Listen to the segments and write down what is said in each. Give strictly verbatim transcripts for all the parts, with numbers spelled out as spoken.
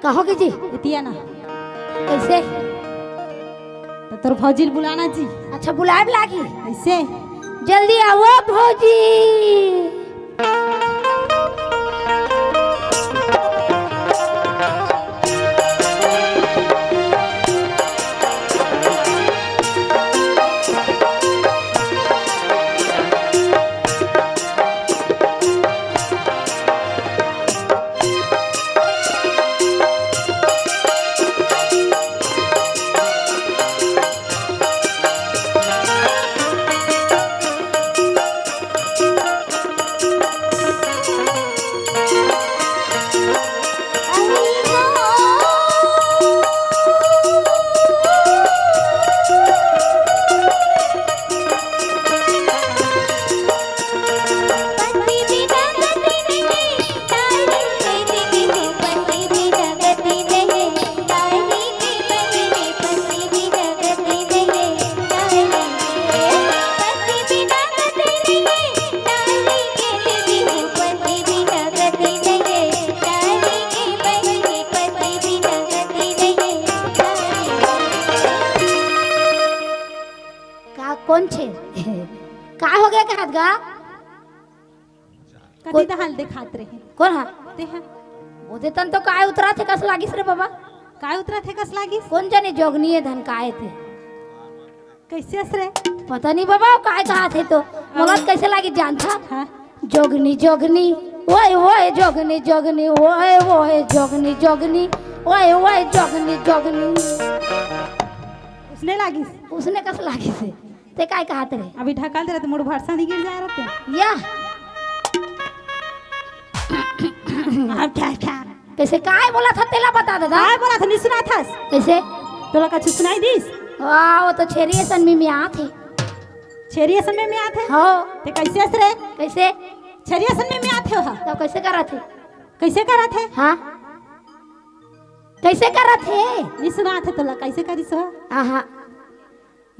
कहोगे जी? एतिया ना। कैसे? तो तोर भौजी ल बुलाना जी। अच्छा, बुलाए लागी। कैसे? जल्दी आओ भौजी। का, कौन छे? का हो गया कहत गा? कति को- दहाल देखात रहे? कौन हा? ते हा। वो देतन तो काय उतरा थे कस लागिस रे बाबा? काय उतरा थे कस लागिस? कौन जाने जोगनी है धन काय थे? कैसे अस रे? पता नहीं बाबा, वो काय कहा थे तो। मोला तो कैसे लागिस जानथा? हाँ। जोगनी, जोगनी, ओए, ओए, जोगनी, जोगनी, ओए, ओए, जोगनी, जोगनी, ओए, ओए, जोगनी, जोगनी। उसने लागिस? उसने कस लागिस? ते काय कहत रहे? अभी ढकल दे रहे, तो मुड़ भरसा नहीं गिर जा रहे। या। अब क्या, क्या? कैसे काय बोला था, तेला बता दादा। काय बोला था, नहीं सुना था? कैसे? तोला कछु सुनाई दिस? वाह, वो तो छेरी असन में, में आथे। छेरी असन में, में आथे? हो। ते कैसे अस रे? कैसे? छेरी असन में, में आथे हो हा। तो कैसे करत हे? कैसे करत हे? हाँ। कैसे करत हे? नहीं सुना थे तोला, कैसे करिस हो? आहा।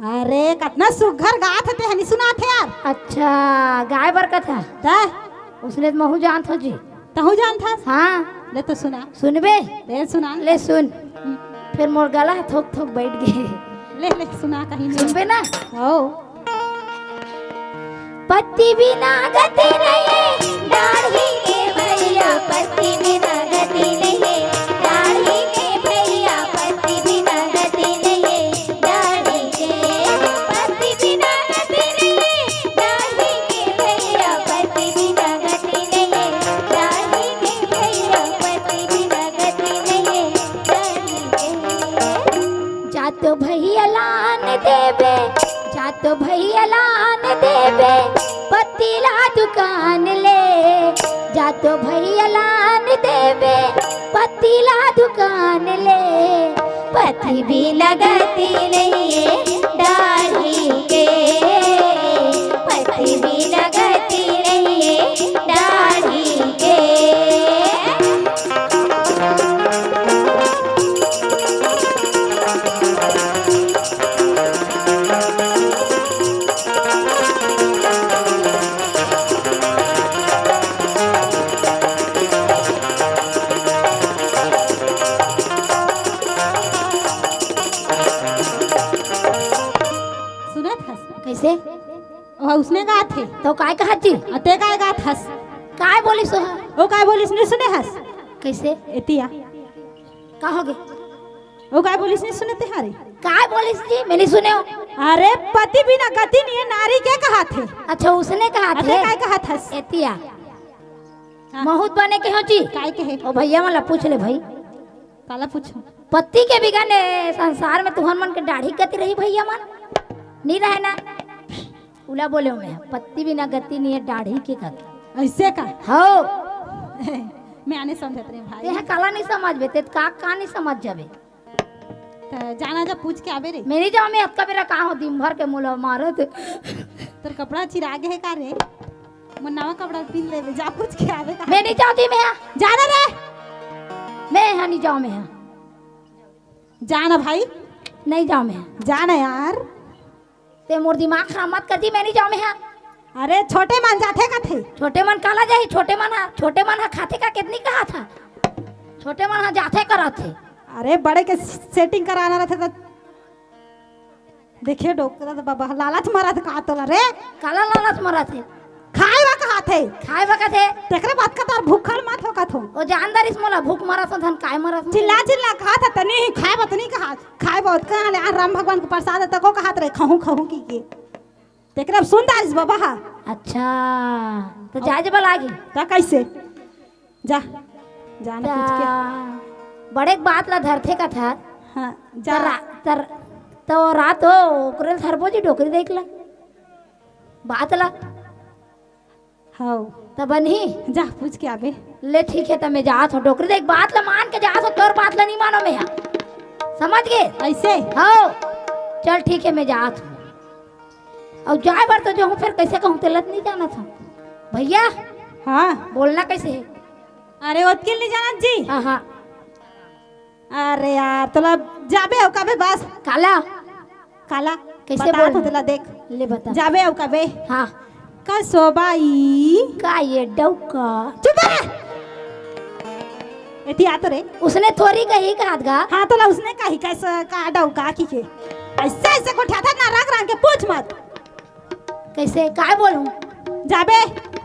अरे, कतना सुग्घर गात हे, ते ह नहीं सुनात हे यार। अच्छा, गाय बर कथा। त? उसने तो महू जानत हो जी। तहू जानत हस? हाँ। ले तो सुना। सुनबे? ले सुना। ले सुन। हम्म। फिर मोर गला ह थोक थोक बैठ गे। ले, ले सुना कहीं नहीं। सुनबे ना? हो। पत्ती बिना गति नहीं है, दाढ़ी के भैया, पत्ती बिना गति नहीं है, दाढ़ी के भैया, पत्ती बिना गति नहीं है, दाढ़ी के, पत्ती बिना गति नहीं है, दाढ़ी के भैया, पत्ती बिना गति नहीं है, दाढ़ी के भैया, पत्ती बिना गति नहीं है, दाढ़ी के। जा तो भैया लान देबे, जा तो भैया लान देबे, पत्ती ला दुकान ले। जा तो भैया लान देबे, पत्ती ला दुकान ले। पत्ती बिना गति नहीं है दाढ़ी के, पत्ती बिना गति नहीं है दाढ़ी के। सुनत हस? कैसे? ओह, उसने गात हे। तो काय कहत जी? अते काय गात हस? काय बोलिस ओह? ओ काय बोलिस, नहीं सुने हस? कैसे? एतिया। का हो गे? ओ काय बोलिस, नहीं सुने ते हरे? काय बोलिस जी? मैं नहीं सुने हो। अरे, पति बिना गति नहीं है, नारी के कहत हे? अच्छा, उसने कहत अते हे। काय कहत हस? एतिया। हाँ। महूत बने के हो जी? काय कहे? ओ भैया मन ला पूछ ले भाई। काला पूछो? पति के बिगन ए संसार में तुहन मन के दाढ़ी गति रही भैया मन? नहीं रहे ना। उला बोले हो मैं, पत्ती बिना गति नहीं है, दाढ़ी के गति। ऐसे का? हो। मैं आने समझत रहे भाई। तेहा काला नहीं समझबे, ते का, का नहीं समझ जाबे? त जाना जा पूछ के आबे रे। मैं नहीं जाओ, मैं अतका बेरा का हो, दिन भर के मुला मारत। तोर कपड़ा चिरा गे हे का रे? मोर नवा कपड़ा पिन लेबे, जा पूछ के आबे का। मैं नहीं जाओ जी, मैं हा। जाना रे। मैं हा नहीं जाओ, मैं हा। जाना भाई। नहीं जाओ, मैं हा। जाना यार। ते मोर दिमाग खराब मत कर जी, मैं नहीं जाओ, मैं हा। अरे छोटे मन जाथे कथे। छोटे मन काला जाही, छोटे मन हा, छोटे मन हा खाथे का कितनी कहा था। छोटे मन ह जाथे करत हे। अरे, बड़े के सेटिंग कराना रथे त देखे डोकरा त बाबा लालच मरत का तोला रे? काला लालच मरत हे? खाए बर कहात हे। खाए बर कथे? तेकरे बात का तार भूखल मत हो कथो। ओ जानदारिस मोला भूख मरत हो धन काय मरत हो? चिल्ला चिल्ला कहात हे तनी ही खाए बर तनी कहात। खाए बर ओतका ले आ राम भगवान के प्रसाद हे तको कहात रहे खहूं खहूं की के। तेकरे अब सुन दारिस बाबा हा। अच्छा, त जाए जब लागी। त कैसे? जा, जान पूछ के। बड़े के बात ला धरथे कथा। हाँ, जा। त रा-, त, त रात हो, ओकरे ल धरबो जी डोकरी देख ला। बात ला। हौ। त बनही? जा, पूछ के आबे। ले ठीक हे, त मैं जात हूँ। डोकरी देख, बात ला मान के जात हूँ, तोर बात ला नहीं मानो मैं हा। समझ गे? ऐसे? हौ। चल ठीक हे, मैं जात हूँ। अउ जाए बर तो जाहूँ, फेर कैसे कहूँ, तेला त नहीं जानत हूँ। भैया। हाँ। बोलना कैसे हे? अरे, ओतकी ल नहीं जानत जी? हाँ, हाँ। अरे यार, तोला जाबे अउ कबे बस। काला? काला? कैसे बता बोल? तो तोला देख। ले बता। जाबे अउ कबे। हाँ। कसो बाई। का ये डौका? चुप रह। एती आ तो रे। उसने थोरी कही कहात गा। हाँ, तोला उसने कही कैसे का डौका की के। ऐसे, ऐसे गोठियाथस ना रंग रंग के पूछ मत। कैसे? काय बोलूं? जाबे।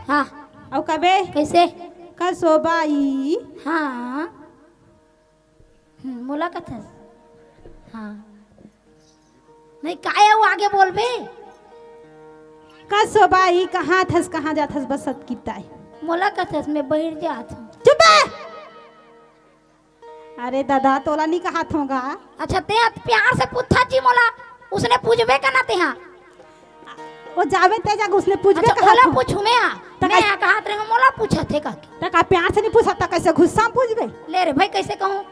हाँ। अउ कबे? कैसे? कसो बाई। हाँ। हम्म, मोला कथस? हाँ। नहीं, काय अउ आगे बोलबे? कसो बाई, कहाँ थस, कहाँ जाथस, बस अतकी ताय। मोला कथस, मैं बहिर जात हूँ। चुप बे! अरे दादा, तोला नहीं कहात हूँ गा। अच्छा, ते अत प्यार से पूछत जी मोला, उसने पूछबे का ना तेहा? ओ जाबे ते जग उसने पूछबे अच्छा, कहात ओला हूँ। पूछू मैं, हाँ। त मैं का कहात रहे हूँ, मोला पूछत हे का? त का प्यार से नहीं पूछत, त कैसे गुस्सा में पूछबे? ले रे भाई, कैसे कहूँ?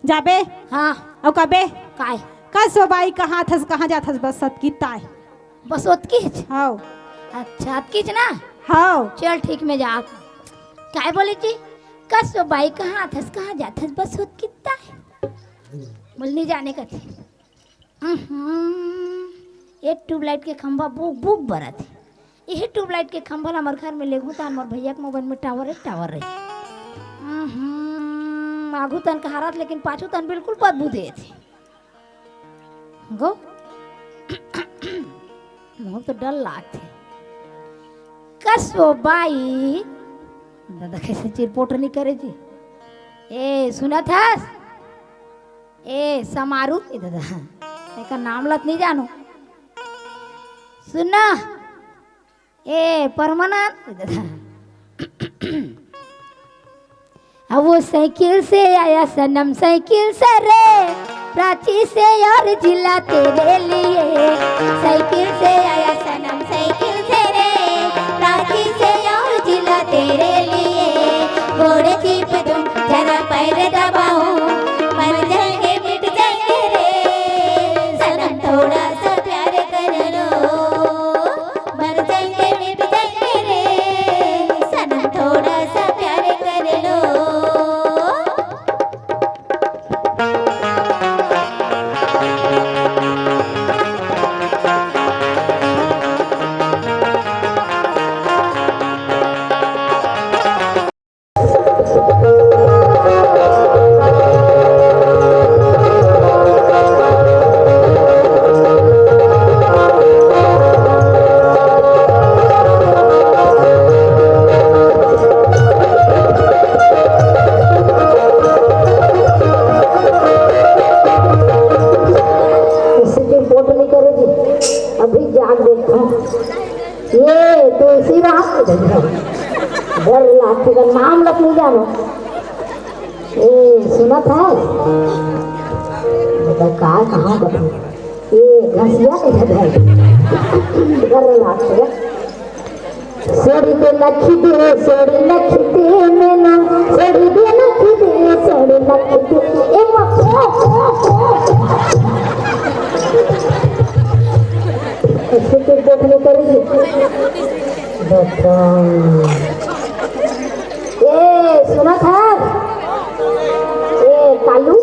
जाबे। हाँ। अउ कबे? काय? कसो बाई, कहाँ थस, कहाँ जाथस, बस अतकी ताय। बस ओतकीच? हौ। अच्छा, अतकीच ना? हौ। चल ठीक, मैं जात। काय बोले जी? कसो बाई, कहाँ थस, कहाँ जाथस, बस ओतकी ताय। बोल, नहीं जाने का थे। उहुं, ये ट्यूबलाइट के खंभा बुक बुक बरत हे। यही ट्यूबलाइट के खंभा ला हमर घर में लेगहूं त हमर भैया के मोबाइल में टावर हे, टावर रही। उहुं, आगू तन कहारत लेकिन पाछू तन बिल्कुल बदबू देत हे। गो, मोर तो डर लागथे। कसो बाई, दादा कैसे चिरपोट नहीं करे जी। ए, सुनत हस? ए, समारू, ए दादा, एकर नाम लत नहीं जानो। सुन ना, ए, परमानंद, ए दादा। अब वो साइकिल से आया सनम, साइकिल से रे, रांची से और जिला तेरे लिए। साइकिल से आया सनम, साइकिल से रे, रांची से और जिला तेरे लिए। घोड़े जीप दूं, जरा पैर दबाऊं, मर जाएंगे, मिट जाएंगे रे, सनम थोड़ा सा प्यार कर लो। मर जाएंगे, मिट जाएंगे रे, सनम थोड़ा सा प्यार कर लो। किसी की रिपोर्ट नहीं करे जी, अभी जान देखो। ये तुलसीदास, डर लागथे का नाम लत नहीं जानो। ए, सुनत हस? बेटा, का कहाँ बता? ये घसिया के जगह है। डर लागथे। सोड़ी दे लखी दे, सोड़ी लखी दे, मैं ना, सोड़ी दे लखी दे, सोड़ी लखी दे। ए, मा, पो, पो, पो। ऐसे तो देखने करेगी। बता। ए, सुनत हस? ए, कालू,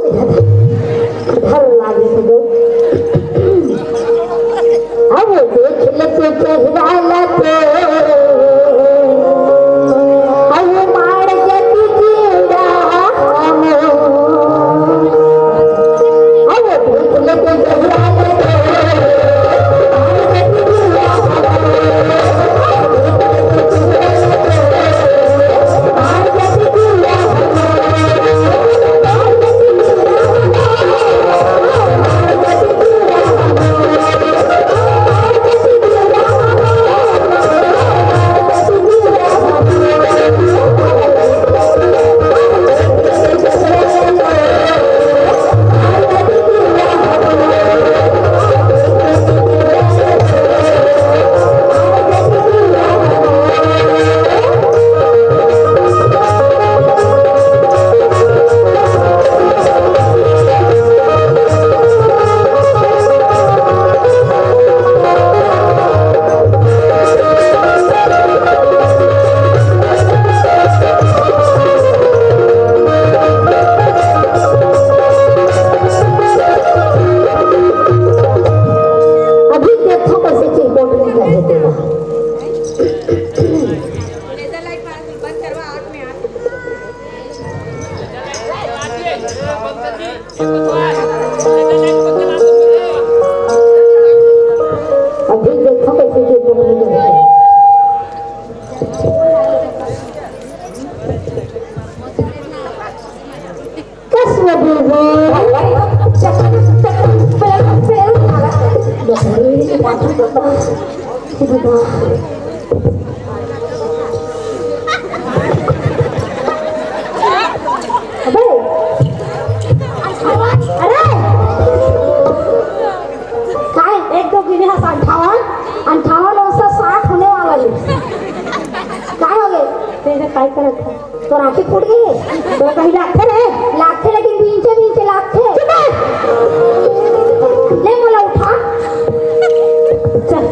इधर लागे तो दो। अब देख ले तू चेहरा ला तो। अब मार जति जीरा, हम अभी देखो कैसे के बोलने लगे। कस में दे दे। अबे, अरे, काय? एक दो गिने हस अंठावन, अंठावन और सौ साठ होने वाला है। काय हो गए? तेरे काय करत है? तोर आँखी फूट गई है? तो कहीं लागथे रे? लागथे, लेकिन बींचे बींचे लागथे। चुप है। ले मोला उठा। चल।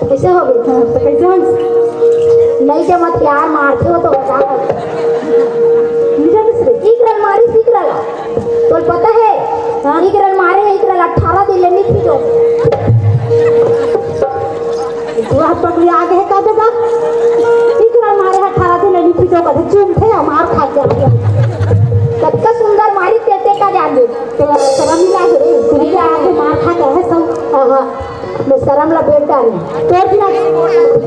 कैसे हो गई? हाँ, तो कैसे हो? नहीं जमत यार, मारथे हो तो बता। नहीं जमत रे। इकरल मारी, इकरल। तोल पता है? हाँ। इकरल मारे है, इकरल अठारह दिन ले नहीं पीटो। तू हाथ पकड़ी आगे है का देगा? इकरल मारे है अठारह दिन ले नहीं पीटो, कभी चुम थे या मार खा गया। कतका सुंदर मारी तेते का जान दे। तो शर्म नहीं लागे रे, तू नहीं आगे मार खा गया है सब। हाँ, हाँ। मैं शर्म ला बेच डाली। तोर बिना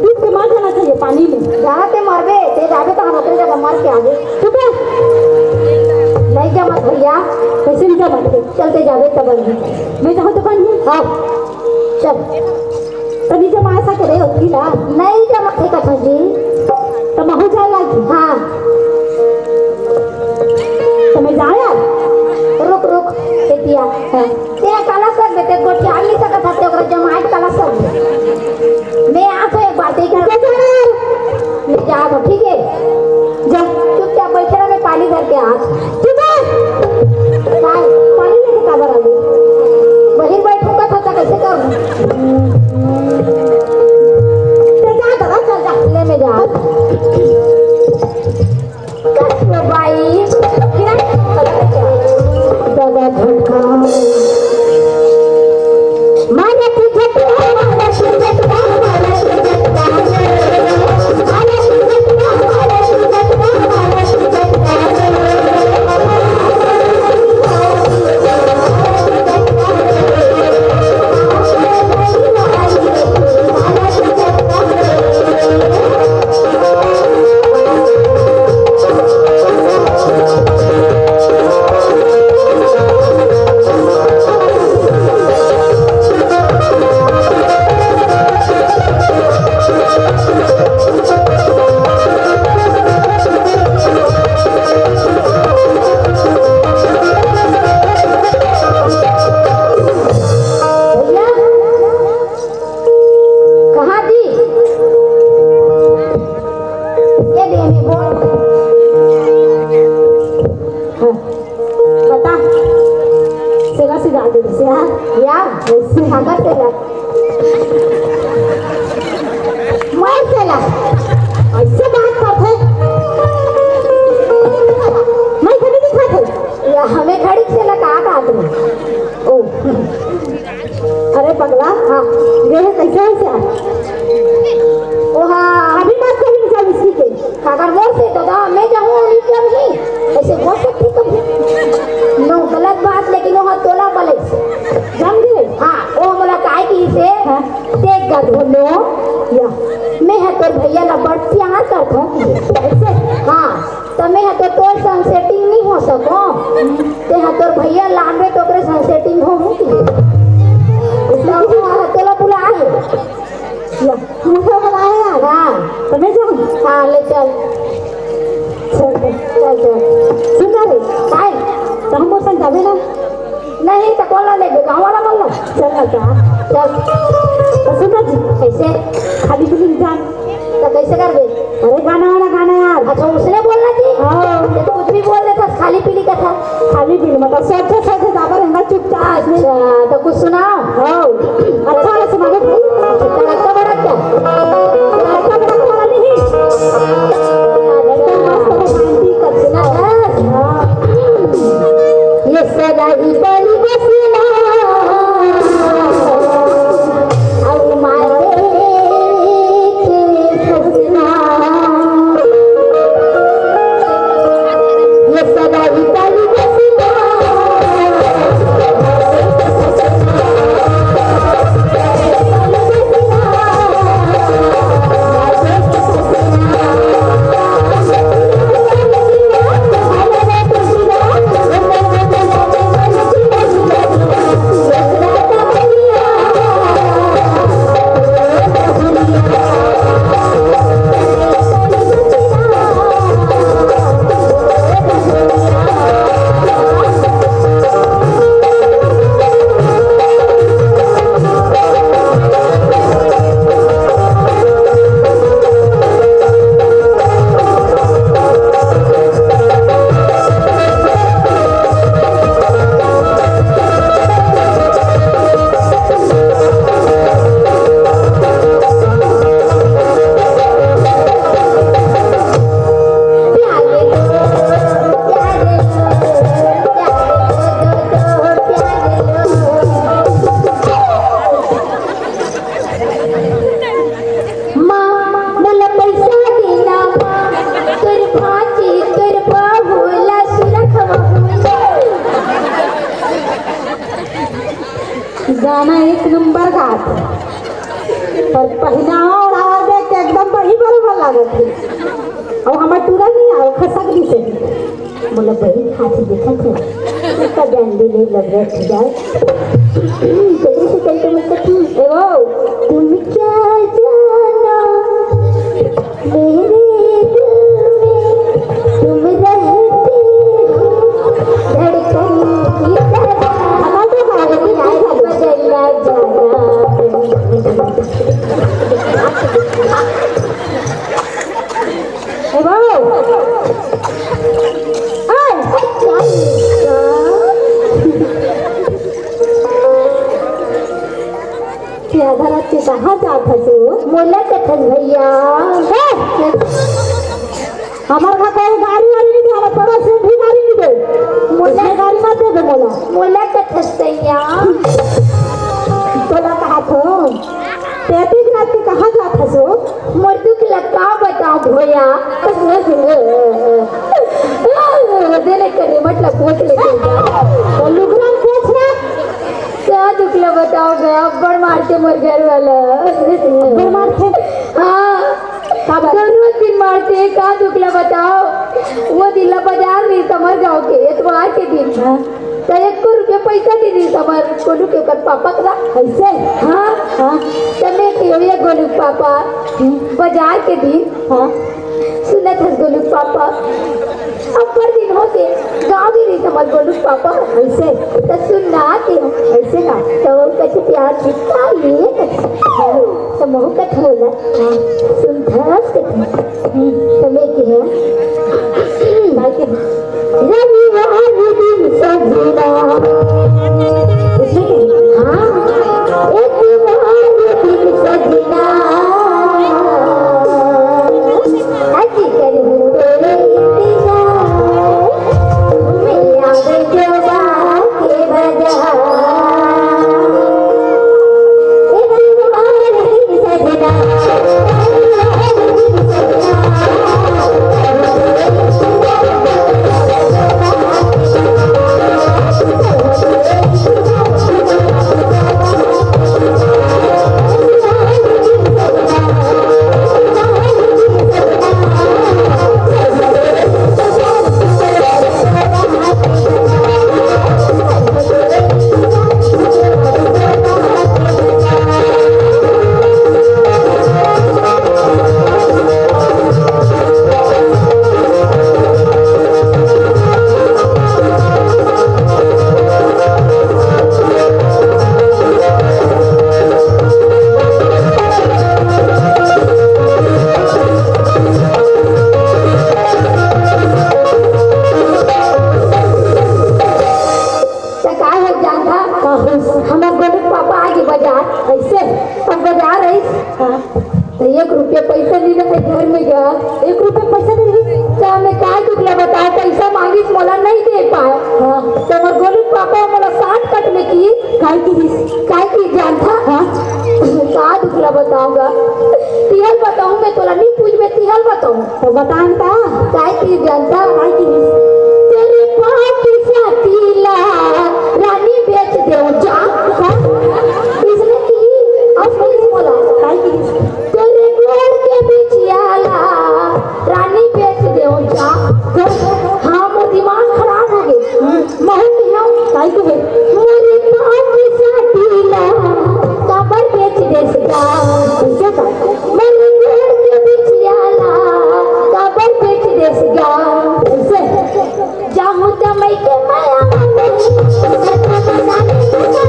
डूब के मर जाना चाहिए पानी में। जहाँ ते मरबे, ते जाबे तो हम ओकरे जगह मर के आबे। चुप है। नहीं जमत भैया। कैसे नहीं जमत है? चलते जाबे तब नहीं। मैं जाऊँ तो बन ही। हाँ। चल। तो नहीं जमा ऐसा करे होती ना। नहीं जमत है कथा जी। तो महू जाए लागी। हाँ। तो मैं जाऊँ यार। रुक, रुक, एतिया। हाँ। तें काला सकबे, तें गोठियार नहीं सकत हस, तें ओकरा जमाए काला सकबे। मैं आत हों एक बार, तें घर ले जा रहे हैं। मैं जात हों, ठीक है? जा। चुपचाप बैठे रह, मैं पानी भर के आत हों। ठीक है? काय? पानी लेके काबर आबे? वहीं बैठूंगा था, तो कैसे करूँ? तें जा दादा, चल जा। ले, मैं जात हों। कस में बाई, किरण, दादा झटका। मारा तू झटका, मारा तू झटका, मारा तू झटका। भैया, कहाँ जी? ये दे, मैं बोल। हाँ, बता। सेला से डाल दे, से, हाँ? या? वैसे। काकर सेला? मोर सेला। ऐसे बात करथे। मैं घड़ी दिखा थे। या, हमें घड़ी सेला का बात नहीं। ओ। अरे पगला, हाँ। ये है कैसे है क्या? ओ हाँ। अभी बात करी, चल इसकी के। काकर मोर से तो दा, मैं जाऊँ और नहीं जाऊँ नहीं। ऐसे हो सकती कभी? नो, गलत बात, लेकिन वो तोला बले। जान गए? हाँ, वो मोला काय की से, हाँ। देख गधोनो, या, मैं हा तोर भैया ला बड़ प्यार करत हूँ। ऐसे? हाँ, तो मैं हा तो तोर संग सेटिंग नहीं हो सको। ते हा तोर भैया लानबे तो ओकरे संग सेटिंग हो होती। तो वो हा तोला बुलाए। या, मुझे बुलाए यार। हाँ। तो मैं जाऊँ? हाँ, ले चल। चल, चल। चल, चल। सुन ना रे। काय? तो हम वो संग जाबे ना? नहीं, तो कौन ला लेबे? गाँव वाला मन ला? चल ना जा। चल। तो सुन ना जी। कैसे? खाली पीली जान। तो कैसे करबे? अरे गाना वाला गाना यार। अच्छा, उसने बोलना जी? हाँ। ये तो कुछ भी बोल देता, खाली पीली कथा। खाली पीली मतलब सोचे सोचे जाबर रहना चुपचाप। अच्छा, तो कुछ सुनाओ। हाँ। अच्छा वाला सुना दे भाई। अच्छा, तड़कता भड़कता। तड़कता भड़कता वाला नहीं। एकदम मस्त romantic अच्छा। हाँ। ये सदा ही बड़ी बसना, अब मारे के फसना। ये सदा ही बड़ी बसना, गाना एक नंबर गात हे। पर पहिनावा ओढ़ावा देख के एकदम बड़ी बरोबर लागत हे। अउ हमर टूरा नहीं आयो, खसक दिस हे। बोला, "बड़ी खांसी दिखत हे।" उसका ध्यान दे ले, लग रहा है, ठीक है। जल्दी से चल, तुम उसको, "तुम, ए वो, तुम क्या जानो?" मेरे दिल में तुम रहते हो, धड़कन की तरह। हमारे तो भारत में नहीं था। बदलना जाना। ए बाबू। ए, क्या? क्या धरत के कहाँ जात हस ओ? मोला कथस भैया। ए! हमर घर कोई गाड़ी वाड़ी नहीं दे, हमर पड़ोस में भी गाड़ी नहीं दे। मोला उसने गाड़ी मत दे दे मोला। मोला कथस भैया। तोला कहा थो। तेतीस रात के कहाँ जात हस ओ? मोर दुख ला का बताओ भोया। देने करे मतलब पोछ लेते। तो लुगरा में पोछ ना। का दुख ला बताओ गा, अब्बड़ मारथे मोर घर वाला। अब्बड़ मारथे? हाँ। का बात? दररोज दिन मारथे, का दुख ला बताओ। वो दिन ला बाजार रहिस हमर गाँव के, एतवार के दिन। हाँ। त एको रुपया पैसा नहीं रहिस हमर गोलू के ओकर पापा करा। ऐसे? हाँ। हाँ। त मैं कहियो, "ये गोलू पापा, हम्म। बाजार के दिन।" हाँ। सुनत हस गोलू पापा, अब्बड़ दिन होगे, गाँव गे रहिस हमर गोलू पापा। ऐसे? त सुन ना के। ऐसे का? त कछु प्यार दिखता ये। त महू कछु बोला। हाँ। सुनथस कछु। हम्म। त मैं कहे। काय के? रविवार दिन सजना। हाँ। एतवार दिन सजना। अजी करूँ तोरे इंतजार, घूमे आवे जोबा के बाजार। ए दीवार दिन सजना। त का हो जानथा? का हो? हमर गोलू के पापा आगे बाजार। ऐसे? अब बाजार आइस। हाँ। त एक रुपया पैसा नहीं रहे घर में गा। एक रुपया पैसा नहीं रहे? त मैं का दुख ला बताओ, पैसा मांगिस मोला नहीं दे पाए। हाँ। त हमर गोलू के पापा मोला shortcut में की। काय किहिस? काय किहिस जानथा? हाँ। का दुख ला बताओ गा? तिहल बताऊं मैं तोला, नहीं पूछ मैं तिहल बताऊं। त बता न त। काय किहिस जानथा? काय किहिस? तोरे पाँव के छाती ला रानी बेच देंव जा। का? इसने की, अब किहिस मोला। काय किहिस? तोरे गोड़ के बिछिया ला रानी बेच देंव जा। हाँ, मोर दिमाग खराब होगे। महू कहेंव। काय कहे? मोरे पाँव के छाती ला काबर बेच देस गा? ऐसे का? मोरे गोड़ के बिछिया ला काबर बेच देस गा? ऐसे? जाहूं त मइके माया में, जाहूं त मइके माया में।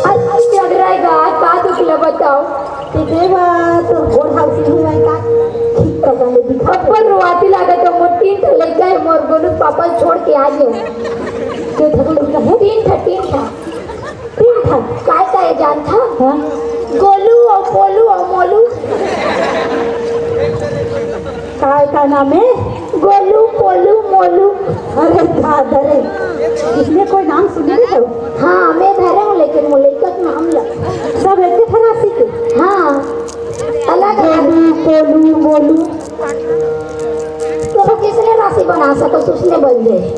अरे, झगड़ा है गा, का दुख ला बताओ? ते देवा, तोर गोड़ हाउ से हुआ है का? ठीक तो गाने दिखा। अब्बड़ रोवाती लागत हे, मोर तीन ठा लइका हे, मोर गोलू पापा छोड़ के आ गे। के ठा लइका हे? तीन ठा, तीन ठा। तीन ठा? काय काय था। हाँ? गोलू अउ पोलू अउ मोलू। काय का नाम है? गोलू, पोलू, मोलू। अरे दादा रे, इसने कोई नाम सुने नहीं हो? हाँ, मैं धरे हूँ, लेकिन वो लइका के नाम ल। सब एक ठे राशि के? हाँ, अलग अलग। गोलू, पोलू, मोलू। तो किसने राशि बना सको, उसने बन जाए।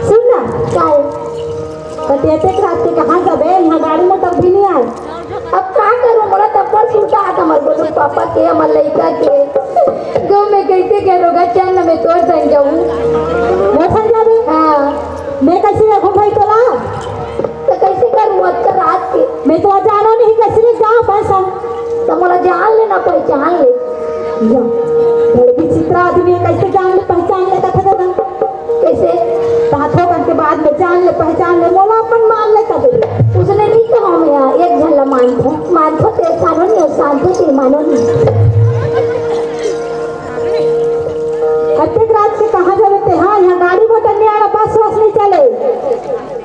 सुन ना। काय? कते अतेक रात के कहाँ जाबे? यहाँ गाड़ी मोटर भी नहीं आए। अब का करूँ, मोला तब पर सुनता आता, हमर गोलू पापा के, हमर लइका के। गो मैं कैसे करूँगा, चल ना मैं तोर संग जाऊँ। मोर संग जाबे? हाँ। मैं कैसे रखूँ भाई तोला? तो कैसे करूँ अतका रात के? मैं तो जानो नहीं, कैसे ले जाओ पैसा? तो मोला जान ले ना, पहचान ले। या, बड़ विचित्र आदमी है, कैसे जान ले, पहचान ले, कथे ना। कैसे? बात होकर के बाद में जान ले, पहचान ले, मोला अपन मान ले, तब ले। उसने नहीं कहा, मैं एक झन ला मानथो, मानथो ते सानो नहीं, शांति से मानो नहीं। अतेक रात के कहाँ जाबे ते? हाँ, यहाँ गाड़ी मोटर नहीं आना, बस वस नहीं चले।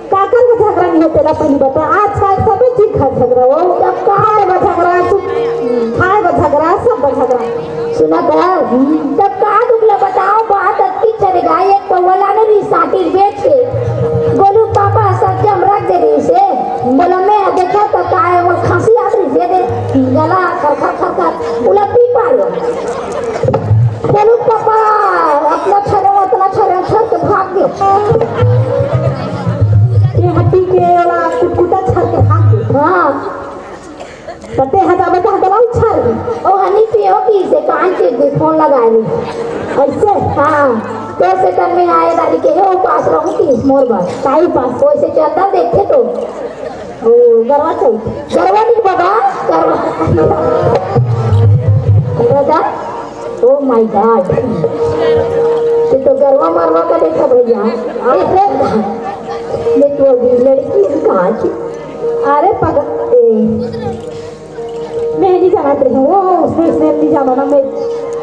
काकर का झगड़ा नहीं होते ला, पहली बता। आजकल सब चीज का झगड़ा हो, तब का? खाए बा झगड़ा, सु-, खाए बा झगड़ा, सब बा झगड़ा। सुना था? तब का दुख ला बताओ, बात अतकी चले गा, एक पौवा लाने रही साटी बेच के। गोलू पापा सब्जी हम रख दे रही से। बोला मैं देखा तो का है, वो खांसी आ रही से दे, गला खर खर खर खर, बोला पी पा लो। चलो पापा, अपना छरे, अपना छरे, छर के भाग गयो। ये हड्डी के वाला कुटकुटा छर के भाग गयो। हाँ। पते है, जाबे तो हटवा उछाल दी। ओ हनी पियो की से कान के दे फोन लगा ली। ऐसे? हाँ। तो से तन में आए दादी के, हे उपास रहूं कि मोर बात। काई उपास? कोई से चंदा देखे तो। ओ, गरवा चौथ। गरवा नहीं बाबा, गरवा। दादा, oh my God। ये तो गरवा मरवा का देखा भैया। अरे, मैं तो अभी लड़की हूँ, कहाँ की? अरे पग-, ए, मैं नहीं जानत रही हूँ, वो उसने, उसने नहीं जाना ना, मैं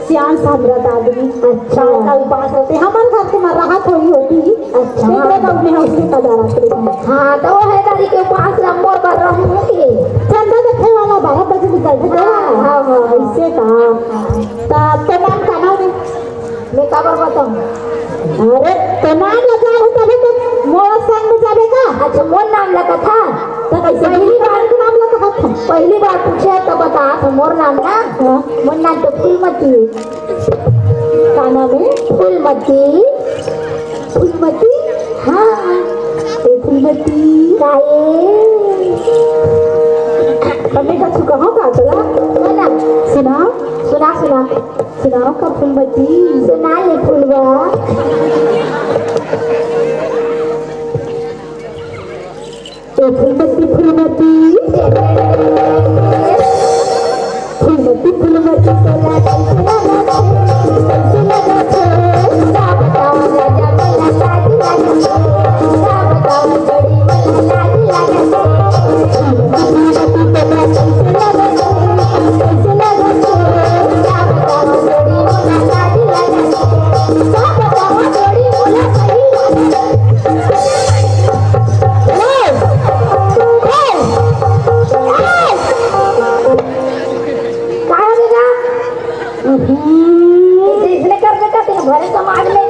सियान सामरत आदमी। अच्छा। का उपास रहते, हमारे घर के मार राहत होई होती। अच्छा। एकरे गाँव में हम उसके पधारा थे। हाँ, तो वो है दादी के उपास लंबो कर रहूं के। चंदा देखे वाला बारह बजे निकल गया। हाँ, हाँ, हाँ। ऐसे का? ता तो नाम का नाम है? मैं काबर बताऊं? अरे, तो नाम लगा हो तभी तो मोर संग में जाबे का? अच्छा, मोर नाम लगा था? तो कैसे पहली बार के नाम लगा था? पहली बार पूछे तो बता, तो मोर नाम ना? हाँ। मोर नाम तो फूलमती। का नाम है? फूलमती। फूलमती? हाँ। ए फूलमती। का ए? हमें का छुका हो का चला? बोला। सुना? सुना, सुना। सुनाओ का फूलमती? सुना ले फूलवा। ए फूलमती, फूलमती। फूलमती, फूलमती, तोला कैसे लगा छे? कैसे लगा छे? का बताओ राजा, मोला लाज लागे छे। का बताओ बड़ी, मोला लाज लागे छे। फूलमती, फूलमती, तोला कैसे लगा छे? कैसे लगा छे? का बताओ बड़ी, मोला लाज लागे छे। का बताओ बड़ी, मोला सही लागे छे। का हो गे गा? हम्म। ऐसे इसने कर देता तेरे भरे समाज में।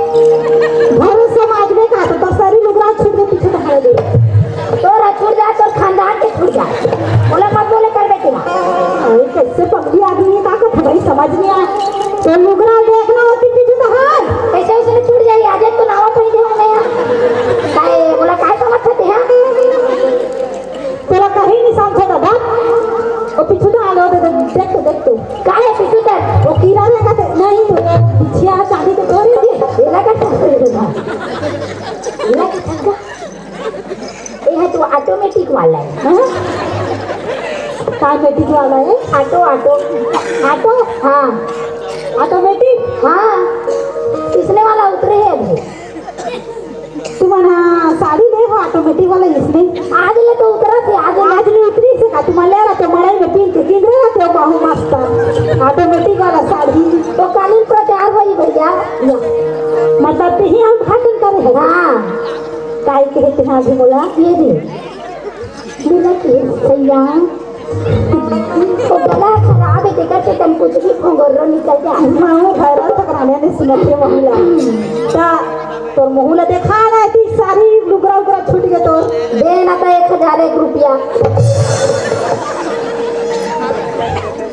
भरे समाज में का तो, तो सारी लुगरा छूट के पीछे तो हट गई। तोर छूट जाए, तोर खानदान के छूट जाए। बोला मत बोले कर बेटी ना। अरे कैसे पगली आदमी है, का को भाई समझ नहीं आया। तो लुगरा देखना होती पीछे तो हाय। कैसे उसने छूट जाए, आज तो नावा पहन दे हमने यहाँ। काय, बोला काय समझ सकते हैं? तोला कहीं नहीं समझे दादा। ओ पिछुता आलो दे, दे, देख तो, देख तो। का है पिछुता? ओ कीड़ा रे का ते-, नहीं तो ये बिछिया चांदी तो तोड़ दे। एला का ठंडा दे दे। एला का ठंडा। ये है तो ऑटोमेटिक वाला है। हाँ? का ऑटोमेटिक वाला है? Auto, auto. ऑटो? हाँ। ऑटोमेटिक? हाँ। किसने वाला उतरे है अभी? तुमन हा साड़ी ले हो ऑटोमेटिक वाला इसने? आज ले तो उतरा थे, आज ले। आज ले उतरी से का? तुमन ले रहा तो मड़ई में पीन के गिंगरे रहा थे, बाहु मस्त। ऑटोमेटिक वाला साड़ी। तो कालीन प्रचार होई भैया। या। मतलब ते ही हम भाषण करे है। हाँ। काई के है तुम्हारा भी बोला? ये भी। बिना के भैया, वो गला खराब है, तेकर से तन कुछ भी फोंगोरो निकल जाए। माऊ भैरव ठकराने ने सुनत हे महिला। ता तोर मुहूं ला देखा ना, ती सारी लुगरा उगरा छूट गे तोर। दे ना तो एक हजार एक रुपया।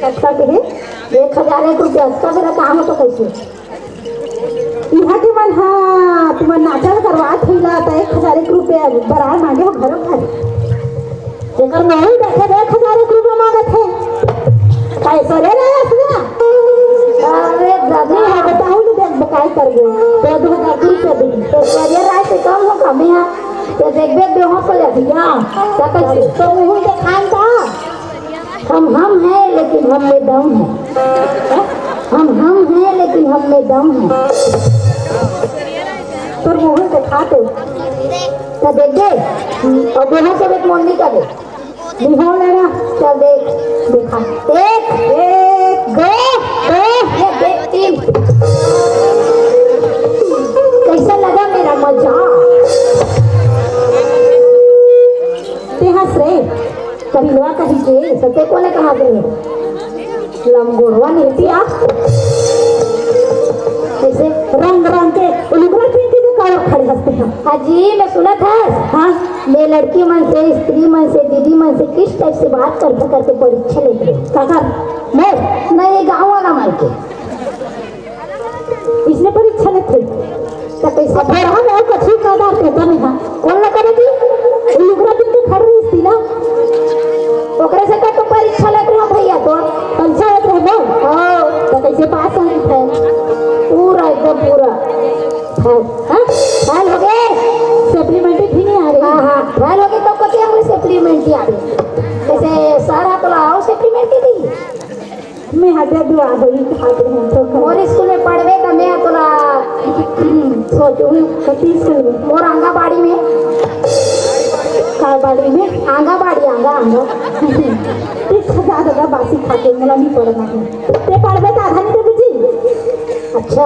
कतका के हे? एक हजार एक रुपया, अतका बेरा काम तो कैसे? इहाँ के मन हा तुमन नाटक करवात होइला, त एक हजार एक रुपया बराए मांगे हो घरो घर। जेकर मोहूं देखे त एक हजार एक रुपया मांगत हे। कैसे रे रे असना? अरे दादा। हाँ, बताओ ना, देख बकाई कर गए। तो दो हजार दो रुपया दे। तो सरिया राय से कम हो कम यहाँ। तो देख, देख, बेहोश हो जाती है। हाँ। तो कैसे? तो मुहूं के खान का? हम हम हैं, लेकिन हम में दम है। हम हम हैं, लेकिन हम में दम है। तोर मुहूं के खा तो। तो देख दे। अब यहाँ से एक मोरनी का दे। निभाओ लेना। चल देख। देखा। एक। एक। दो। दो। ये देख, तीन। कैसा लगा मेरा मजाक? ते हंस रे। करिलवा कही के, सत्य कोने कहा के? लंगोड़वा नहीं पिया। कैसे? रंग रंग के, वो लुगरा पहन के तो कावर खड़े हंसते हैं। हाँ जी, मैं सुना था। हाँ। मैं लड़की मन से, स्त्री मन से, दीदी मन से किस टाइप से बात करते करते परीक्षा लेते हैं। काकर? मैं? मैं ये गाँव वाला मन के। इसने परीक्षा लेथे। त कैसे? अब भरहा में कछु का आधार के बने हा। कौन ला करे थी? वो लुगरा पिन के खड़ रही थी ना। ओकरे से तो परीक्षा लेत रहो भैया तो। परीक्षा लेत रहो ना? हाँ। तो कैसे पास होई थे? पूरा एकदम पूरा। फेल। हाँ? फेल हो गए? सप्लीमेंट्री भी नहीं आ रही। हाँ, हाँ। फेल हो गए तो कते हमने सप्लीमेंट्री आ रही। जैसे सारा तो लाओ सप्लीमेंट्री दी। मैं हटे दुआ होई खात रहूं तो कर। मोर स्कूल में पढ़बे त मैं तोला सोचहूं। कति स्कूल में? मोर आंगाबाड़ी में। का बाड़ी में? आंगाबाड़ी, आंगा, आंगा। तीस हजार दादा बासी खा के मोला नहीं पढ़ना है। ते पढ़बे त आधा नहीं देबे जी। अच्छा,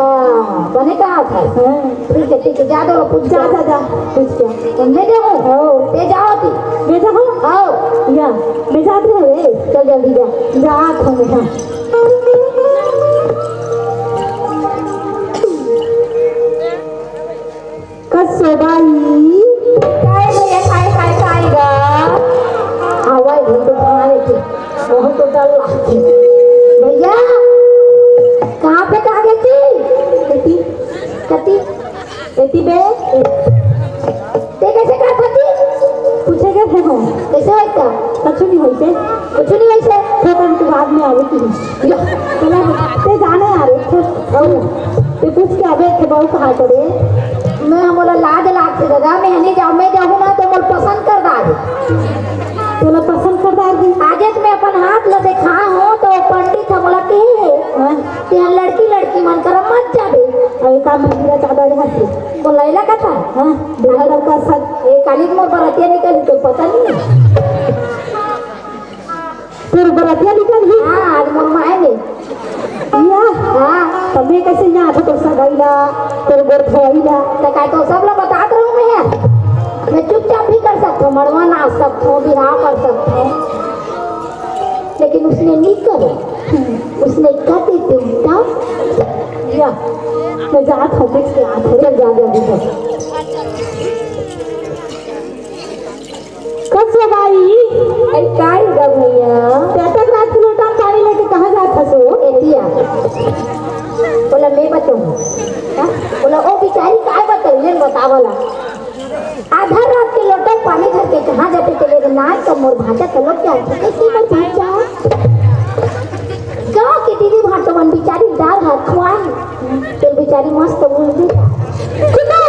बने कहा था। हाँ। ठीक है, ठीक है, जा दो, पूछ जा, के। जा, जा, पूछ के। तुम भेजे हो? हो। ते जाओ ती। भेजा हो? हो। या, मैं जात रहे रे। चल जल्दी जा। जात हूँ मैं। कसो बाई। काय भैया, काय, काय, काय गा? आवाज बहुत भारी थी। बहुत तो डर लगती। भैया, कहाँ पे कहाँ गई थी? कति? कति? एती बे, ते कैसे करत हती? पूछे के थे हो। कैसे होइस का? कछु नहीं होइस हे। कछु नहीं होइस हे। तो कल तू बाद में आवे की। या। चला, ते जाने आ रे, तो, और ते पूछ के आवे के बाऊ कहाँ करे? मैं हमला लाज लागथे दादा, मैं नहीं जाऊँ, मैं जाऊँ ना तो मोर पसंद कर दाज। तोला पसंद कर दाज। आज मैं अपन हाथ ला देखा हूँ तो पंडित हमला के, हाँ। ते लड़की लड़की मन करा मत जाबे। अरे का मंदिर चादर हाथी। बोला इला कथा? हाँ, बेटा लड़का साथ। ए, काली मोर बरतिया निकली तो पता नहीं। तोर बरतिया निकली? हाँ, आज मोर माय में। या? हाँ। तब मैं कैसे यहाँ आथो तोर सगाई ला, तोर गोड़ धोई ला? तो का तो सब लोग बतात रहूं मैं यार। मैं चुपचाप भी कर सकता हूँ, मड़वा नाच सकता हूँ, बिहाव कर सकता हूँ। लेकिन उसने नहीं करे। उसने कति देवता या, मैं जात हूँ, देख के आत हूँ, चल जा जल्दी से। कस बाई? अरे का होगा भैया? ते अतक रात के लोटा में पानी लेके कहाँ जात हस ओ? एतिया। बोला मैं बताऊँ। हाँ? बोला ओ बिचारी काय बताई, लेन बतावला। आधा रात के लोटा पानी धर के कहाँ जाते चले रे नाय, तो मोर भांचा चलो क्या? कैसे मोर भांचा? गाँव के दीदी भांटो मन बिचारी दाल भात खुआए। तो बिचारी मस्त बोल दी। चुप है।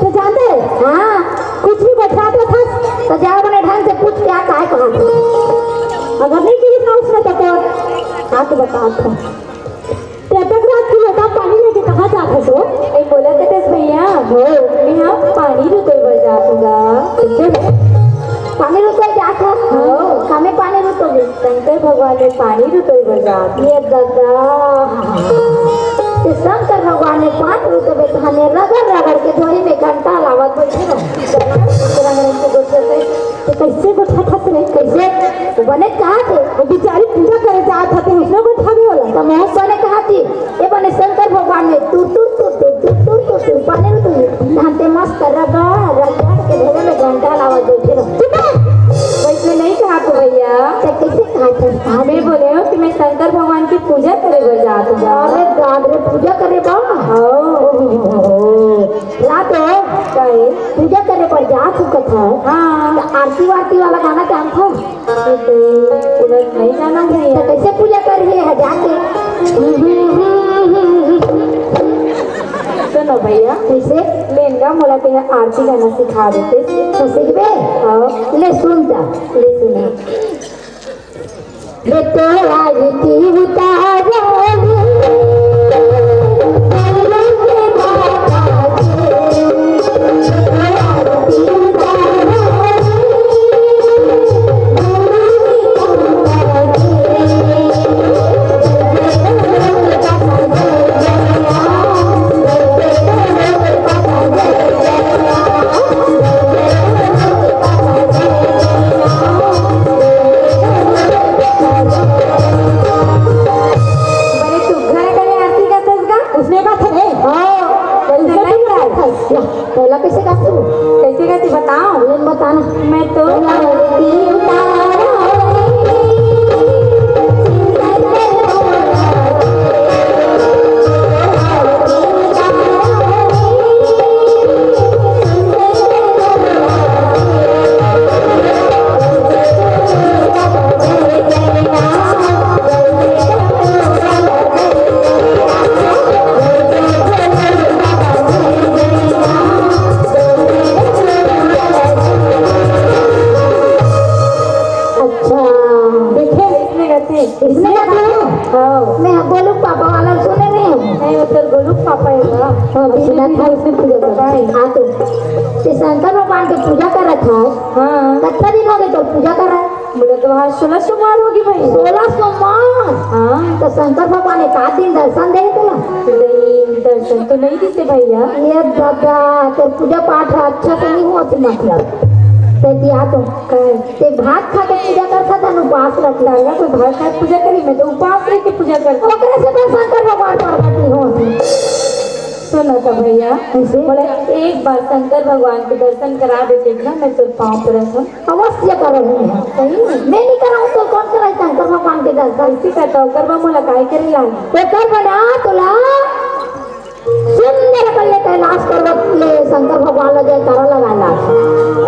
तो जानते हैं? हाँ। कुछ भी बठा तो था। तो जाओ उन्हें ढंग से पूछ क्या काय कहा। अगर नहीं की ना उसने तो क्या? आके बता था। ते अतक रात के लोटा पानी लेके कहाँ जात हस ओ? ए, बोला कतस भैया? हो। मैं हाँ पानी रुतोय बर जात हूँ गा। पानी रुतोय जात हस? हो। कामे पानी रुतोगे? शंकर भगवान में पानी रुतोय बर जात हूँ। ये दादा। ते शंकर भगवान में पानी रुतोगे तो हमें रगड़ रगड़ के धोई में घंटा लावत बैठे रहो। रगड़ के गोठिया से पूजा करे बर जा चुकत है। हाँ। त आरती वारती वाला गाना जानथव? ये तो पूरा नहीं जाना भैया। त कैसे पूजा करिए है जाके? सुनो भैया। कैसे? लेन गा, मोला तेहा आरती गाना सिखा देते। तो सीखबे? हाँ। ले सुन जा। ले सुना। ले तो आरती उतारो। बड़े सुघर कने आरती करथस गा, उसने का थे। हाँ, कैसे उसने नहीं का करथस? या, पहला कैसे करथस? कैसे करथस बताओ? तुम बताना। मैं तो आरती उतारो। अच्छा, देखे? इसमें कहते हैं। इसमें कहते हैं? हाँ। मैं गोलू पापा वाला सुने नहीं हूँ। नहीं, वो तो गोलू पापा है ना। हाँ, बिना था उसमें पूजा करता है। हाँ, तो ये शंकर भगवान की पूजा कर रखा है। हाँ। कितना दिन हो गए तो पूजा कर रहा है? बोले तो आज सोलह सोमवार होगी भाई। सोलह सोमवार? हाँ। तो शंकर भगवान एक आध दिन दर्शन दे तो ना। नहीं, दर्शन तो नहीं देते भैया। ये दादा, तो पूजा पाठ अच्छा से नहीं होती मतलब। तो दिया तो। कहे? ते भात खा के पूजा करता था, उपास रखता है, कोई भात खा के पूजा करी, मैं तो उपास रह के पूजा करता। ओकरे से तो शंकर भगवान प्रकट नहीं होते। सुनो तो भैया, कैसे? बोले, एक बार शंकर भगवान के दर्शन करा देते ना, मैं तो पाँव पड़त हूँ। अवश्य करो भैया। सही में? मैं नहीं कराऊँ तो कौन कराए शंकर भगवान के दर्शन? ऐसी कहता, ओकर बा मोला काय करे लागे? ओकर बना तोला सुंदर कर ले कैलाश पर्वत ले शंकर भगवान ला जयकारा लगाए ला।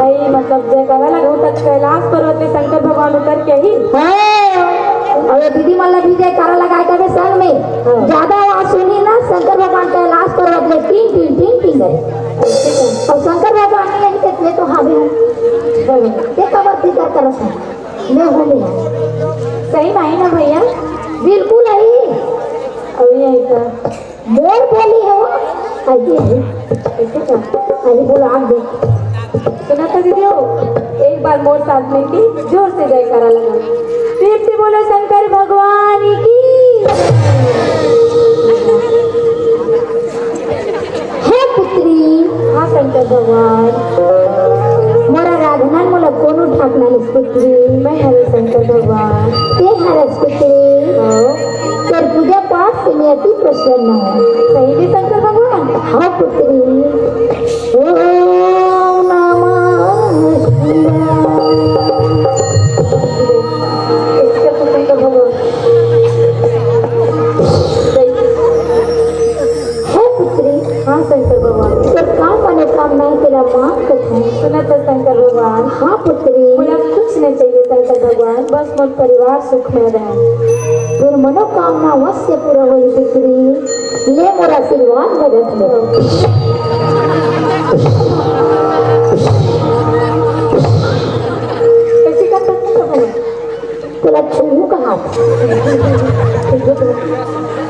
ऐ मतलब जयकारा लगाऊं तक कैलाश पर्वत ले शंकर भगवान उतर के ही? हाँ। और ये दीदी मन ला भी जयकारा लगाए कबे संग में। हाँ। ज्यादा आवाज सुनी ना शंकर भगवान कैलाश पर्वत ले टिंग टिंग टिंग टिंग करे। और शंकर भगवान नहीं यही कहते तो हाँ भी। हाँ। ये कबर फिकर करत है। मैं हूँ नहीं। सही में आई ना भैया? बिल्कुल आई। और ये ऐसा मोर बोली है वो। अरे, अरे, ऐसे क्या? अरे, बोलो, आप दे। सुना तो दीदी हो, एक बार मोर साथ में की जोर से जयकारा लगा। प्रेम से बोलो शंकर भगवान की। हे पुत्री। हाँ शंकर भगवान। मोर आराधना मोला कोनो ठाक नहीं पुत्री। मैं हरे शंकर भगवान। ते हरस पुत्री। हाँ। तोर पूजा पाठ से मैं अति प्रसन्न हूँ। सही में शंकर भगवान? हाँ पुत्री। ओम नमः शिवाय। शंकर भगवान। हे पुत्री। हाँ शंकर भगवान। तोर का मनोकामना है तेला मांग कथन। सुना तो शंकर भगवान। हाँ पुत्री। मोला कुछ नहीं चाहिए शंकर भगवान, बस मोर परिवार सुख में रहे। तोर मनोकामना अवश्य पूरा होही पुत्री। ले मोर आशीर्वाद में रख ले। कैसी करता शंकर भगवान? तोला छुहूं कहात।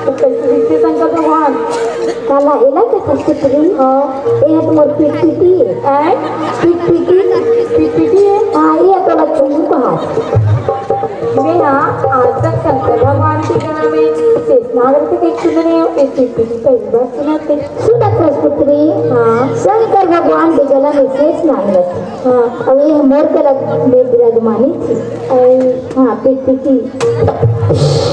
तो कैसे दिखते शंकर भगवान? काला एला के कुछ कुछ नहीं। हाँ। ए है तुम्हार पिटपिटी है। हैं? पिटपिटी। पिटपिटी है? हाँ, ये तोला छुहूं कहात। मैं हाँ, आज तक शंकर भगवान के गला में शेषनाग रखे के सुने नहीं हूँ, इस पिटपिटी पहली बार सुना थे। सुना था पुत्री। हाँ। शंकर भगवान के गला में शेषनाग रखे। हाँ। और ये मोर गला में विराजमानी थी। और हाँ, पिटपिटी।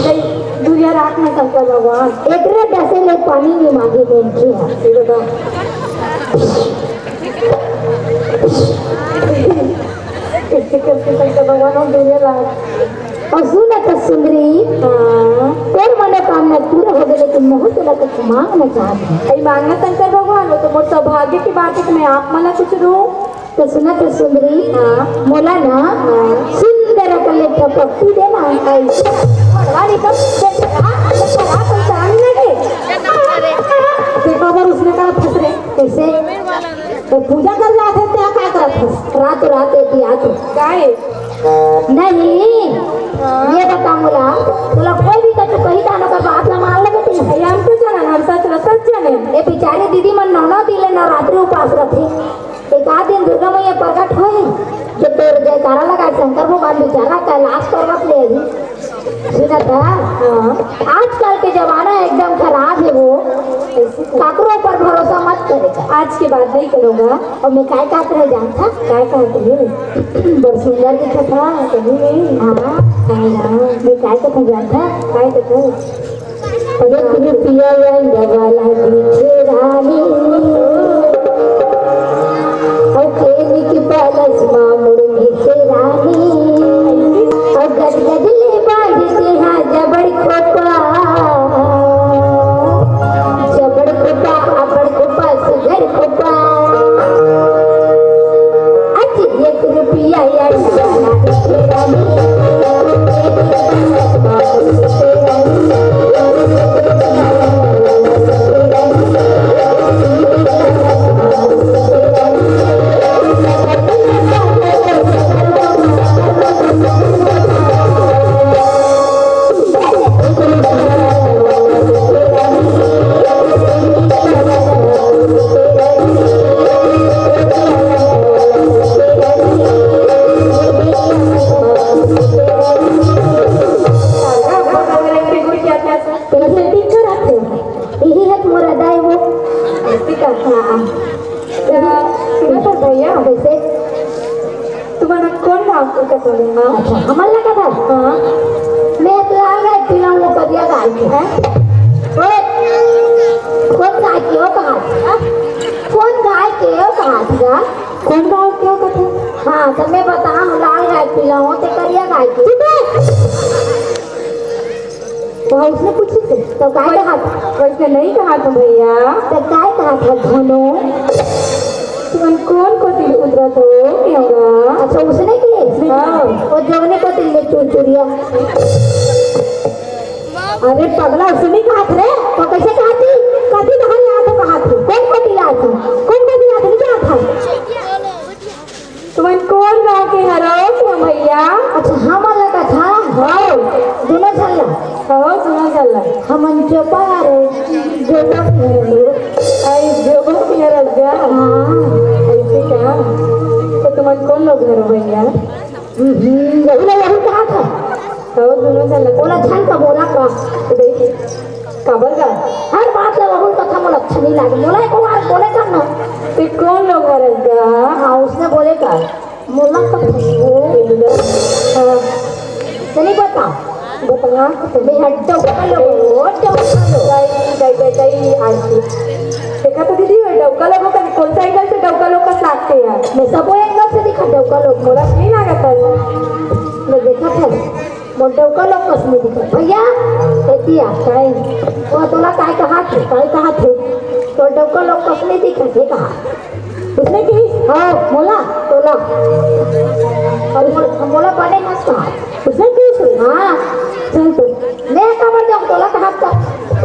गई दुनिया रात में शंकर भगवान। एकरे डसे ले पानी में मांगे में की है। ये बताओ। इससे करके शंकर भगवान हम दुनिया रात। और सुन तो सुंदरी। हाँ। तोर मने काम न पूरा हो गए, लेकिन महूँ तोला कुछ मांगना चाहत हूँ। अरे मांगना शंकर भगवान, वो तो मोर सौभाग्य की बात है कि मैं आप मन ला कुछ दूँ। तो सुना तो सुंदरी, हाँ। मोला ना सुंदर अकन ले टपकती दे ना। अरे तो देखो, अगर उसने कहा फंस रहे, कैसे? तो पूजा कर रहा था, क्या क्या करत हस? रात रात एती आत। काय? नहीं, ये बता मोला, तोला कोई भी कछु कही, त ओकर बात ला मान लेबे तैं। अरे हम तो जानन, हम सच ला सच जानन। ये बेचारी दीदी मन नौ नौ दिन ले नवरात्रि उपास रथे। एक आध दिन दुर्गा मैया प्रकट होही, जो तोर जयकारा लगा, शंकर भगवान बेचारा कैलाश पर्वत ले आही। सुनत हस? हाँ। आजकल के जमाना एकदम खराब है वो। काकरो ऊपर भरोसा मत करे कर। आज के बाद नहीं करूँगा। अउ मैं काय कहत रहेंव जानथस? काय कहत रहेंव? बड़ सुंदर दिखत हस। सही में? हाँ। हाँ, हाँ। मैं काय कहत रहेंव जानथस? काय कहत हस? एक रुपया अंडा वाला दिखे रानी, अउ केली के पालस मा मुड़ मिसे रानी, अउ गज गज ले बांध के हाँ जबड़ खोपा, जबड़ खोपा, अबड़ खोपा, सुघर खोपा। अच एक रुपया अंडा वाला दिखे रानी। तेला setting करत हे। यही है तुम्हारा दाई वो। ऐसे का? हाँ। सुनो तो भैया। कैसे? तुमन कोन गाँव के कथो? हाँ? अच्छा, हमन ला कथस? हाँ। मैं तो लाल गाय पिलाऊँ, वो करिया गाय के। हैं? ओए, कोन गाय के हो कहा? हाँ? कोन गाय के हो कहा था? कोन गाँव के हो कथो? हाँ, तो मैं बताऊँ, लाल गाय पिलाऊँ, ते करिया गाय के। चुप है। तो उसने पूछी से, तो काय कहा था? वैसे नहीं कहा था भैया। तो काय कहा था धनो? तुमन कोन कोती उतरत हो, केवरा? अच्छा, उसने की? हाँ। वो जोगने कोती ले चुरचुरिया। अरे पगला, उसने कहा था रे। तो कैसे कहा थी? कभी कहा यहाँ तो कहा थी। कोन कोती ला थी? कोन कोती ला थी? क्या था? तुमन कोन गाँव के हरो तुम भैया? अच्छा, हमन ला कथा? हव। दूनों झन ला? हव, दूनों झन ला। हमन जोबा हरो, जोबा के हरो। आई जोबा के हरो गा? हाँ। ऐसे का? तो तुमन कोन लोग हरो भैया? हम्म, यही ला यही कहा था। हव, दूनों झन ला। बोला झन का बोला का? देख। काबर गा? हर बात ला वहू कथा मोला अच्छा नहीं लागे। मोला एको बार बोले कर ना। ते कोन लोग हरस गा? हाँ, उसने बोले कर। मोला तो वो हाँ। चली बता। बता। मैं हड्डों का लोग, हड्डों का लोग। गई, गई, गई, गई, आंटी। देखा तो दीदी, वो डौका लोगों का कौन सा एंगल से डौका लोग कस लागथे यार? मैं सबो एंगल से दिखा डौका लोग। मोला नहीं लागत है। मैं देखा था। मोर डौका लोग कस नइ दिखत। भैया, एती आ। काय? वो तोला काय कहा थे? काय कहा थे? तोर डौका लोग कस नइ दिखत हे कहा। उसने की? हाँ, मोला, तोला। अउ मोल-, मोला बने मत कहा। उसने की? हाँ। चल तो। मैं काबर जाऊँ, तोला कहा था।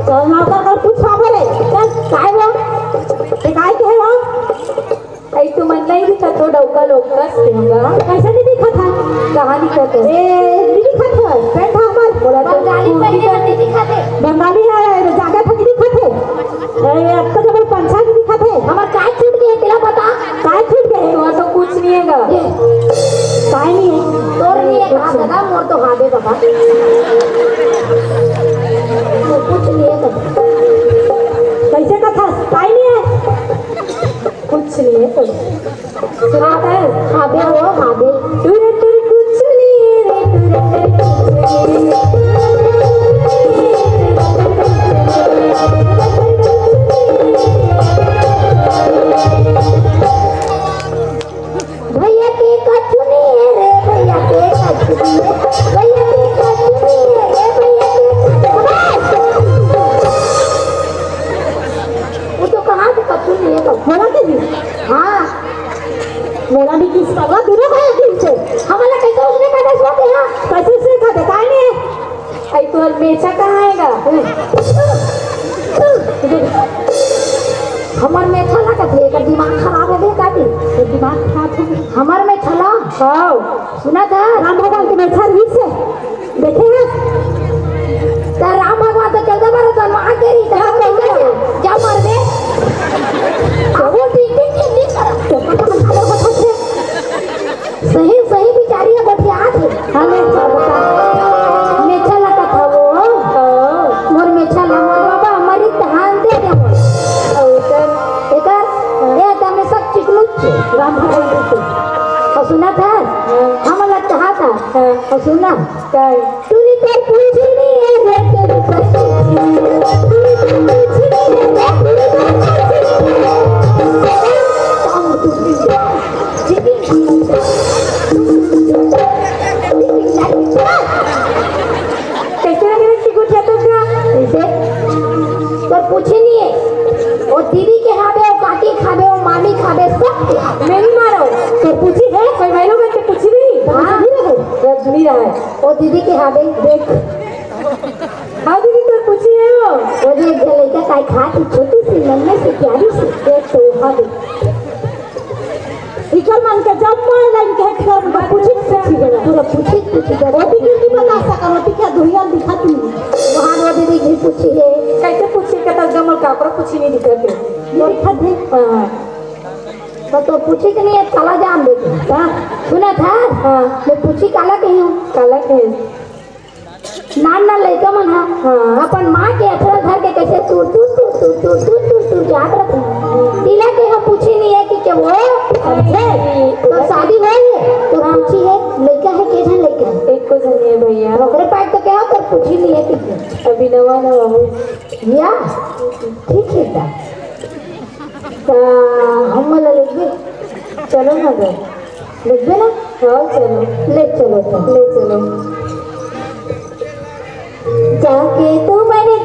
चल, नौकर कर पूछ पाबो रे। चल, काय वो? ते काय कहे वो? अई तुमन नइ दिखत हो डौका लोग कस के होगा। कैसे नइ दिखत हे? कहाँ दिखत हे? ए, नइ दिखत हे। पेट हमर बोला तो बंगाली कुर्ती पहने का नइ दिखत हे। बंगाली हे, जादा थक दिखत हे। ए, अब तो जब पंछा नइ दिखत हे। हमर काय छूट गे हे, तेला बता। काय छूट गे हे? तोर तो कुछ नइ हे गा। ये। काय नइ हे? तोर नइ हे, कहा था ना, मोर तो हाबे बाबा। मोर कुछ नइ हे बाबा। कैसे कथा? काय नइ हे? कुछ नइ हे तो। सुनात हे? हाबे वो, हाबे। टुरु टुरु कुछ नइ हे रे, टुरु टुरु कुछ नइ हे। भैया के कछु नइ हे रे, भैया के कछु नइ हे, भैया के कछु नइ हे रे, भैया के कछु नइ हे। मोला भी किस पगला दूनो भाई दिल से। हमन ला कैसे उसने का दस बात है? कैसे उसने का बताए नहीं? आई तोर मेछा कहाँ आएगा? हमर मेछा ला कथे, एकर दिमाग खराब हो गया का? दिमाग खराब हो गया। हमर मेछा ला? हाँ। सुना था? राम भगवान के मेछा रहिस हे। देखे हे? त राम भगवान तो चौदह बार तो वहाँ के रही, तो क्या हम करूँगा? जा मर बे। अब वो ठीक, ठीक, ठीक, ठीक करा। तो पता नहीं क्या होता है। सही, सही बिचारी हे, गोठियात हे। हाँ, मेछा ला कथा वो। हाँ। मोर मेछा ला, मोर बाबा, हमर ही तहान दे दे मोर। अउ एकर? एकर, ए, त हमेशा चिकलुच हे, राम भगवान के। अउ सुना था? हाँ। हमन ला कहा था? हाँ। अउ सुना? काय? टूरी तोर पूछी नहीं है रे, टूरी तोर पूछी नहीं है। टूरी तोर पूछी नहीं है रे, टूरी तोर पूछी नहीं है। कैसे लगे रे चिकू छे तो का? कैसे? तोर पूछी नहीं है। वो दीदी के हाबे, वो काकी खाबे, वो मामी खाबे, सब खाबे। मैं नहीं मारो। तोर पूछी है? कोई भाई लोग के पूछी नहीं? हाँ। पूछी नहीं है? रजनी रहा है। वो दीदी के हाबे। देख। हाँ दीदी, तोर पूछी है वो। वो जे एक लड़का काय खात ही, छोटी सी, नन्हे सी, प्यारी सी। देख तो, हाँ दीदी। इकर मन के जब मैं लाइन के हट कर उनका पूछी, पूछी गया। पूरा पूछी, पूछी गया। वो भी क्यों नहीं बता सका, वो भी क्या दुनिया दिखा तू? वहाँ वो दीदी जी पूछी है। कैसे पूछी? कहता जमल का, पूरा पूछी नहीं दिखा के। ये दिखा दे। हाँ। तो, तो पूछी कि नहीं है, चला जान दे। हाँ। सुना था? हाँ। मैं पूछी काला कही हूँ। काला कही। नान नान लइका मन ह हाँ। अपन माँ के अचरा धर के कैसे tour tour tour tour tour tour tour tour जात रथे। तिला के ह पूछी नहीं है कि के वो समझे? तो शादी हो गई, तो हाँ। पूछी है, लइका है, के झन लइका है? एको झन है भैया। ओकरे पास तो क्या हो, तो पूछी नहीं है कि के। अभी नवा नवा हो। या? ठीक है ता। ता हम वाला लेके चलो ना घर। लेके ना? हाँ, चलो। ले चलो तो। ले चलो। जाके तू मैंने